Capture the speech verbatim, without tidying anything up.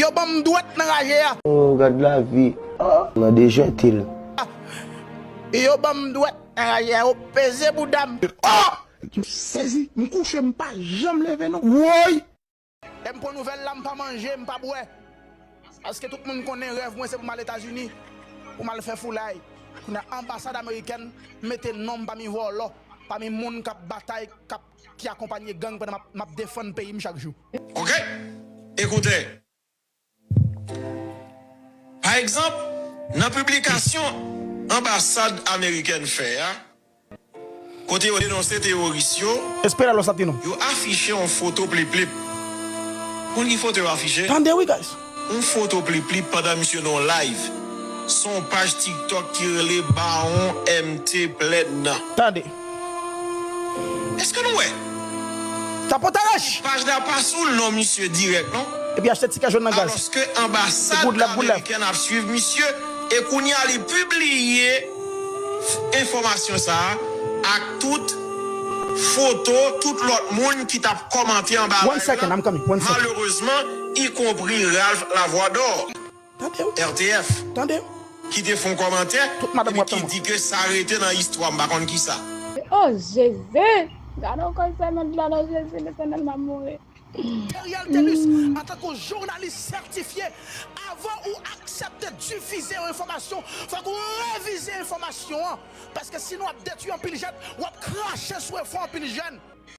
Yo ban m dwèt nan raje a. Oh, gad lavi. Mande jwentil. Yo ban m dwèt nan raje a. Yo peze bouda m. Oh! M sezi, m kouche, m pa janm leve non. Woy! E m pran nouvèl la, m pa manje, m pa bwè. Paske tout moun konnen rèv mwen se pou m al Etazini, pou m al fè foulay. Kounye a anbasad amerikèn mete non m pami vòlò, pami moun k ap batay, k ap, ki akonpanye gang pandan m ap, m ap defann peyi m chak jou. Ok? Ekoute. Pa egzanp, nan piblikasyon anbasad amerikèn fè a, kote yo denonse teworis yo, Espera los latinos. Yo afiche yon foto Pliplip. Konn ki foto yo afiche? Tande wi, guys. Yon foto Pliplip pandan misye nan yon live sou yon paj TikTok ki rele Bawon M T Plèn nan. Tande. Èske nou wè? Tapotaj! Paj la pa sou non misye dirèk non. Epi achte tikè jòn nan, guys. Alòske anbasad Good love, good love. Amerikèn ap swiv misye e kounye a li pibliye enfòmasyon sa a ak tout foto tout lòt moun ki t ap kòmante anba One second, I'm coming, one second. Malerezman, ikonpri Ralph Lavoidor, Tande wi. R T F, Tande wi. ki te fè yon kòmantè Tout madanm epi w ap ki tann. Di ke sa rete nan istwa m pa konn kisa. Oh Jezi! Gade yon konsè nan dlo Jezi, Letènèl m ap mouri. Ariel Telus, antanke jounalis sètifye, avan ou aksepte difize yon enfòmasyon, fòk ou revize enfòmasyon an. Paske sinon w ap detwi anpil jèn, w ap krache sou efò anpil jèn.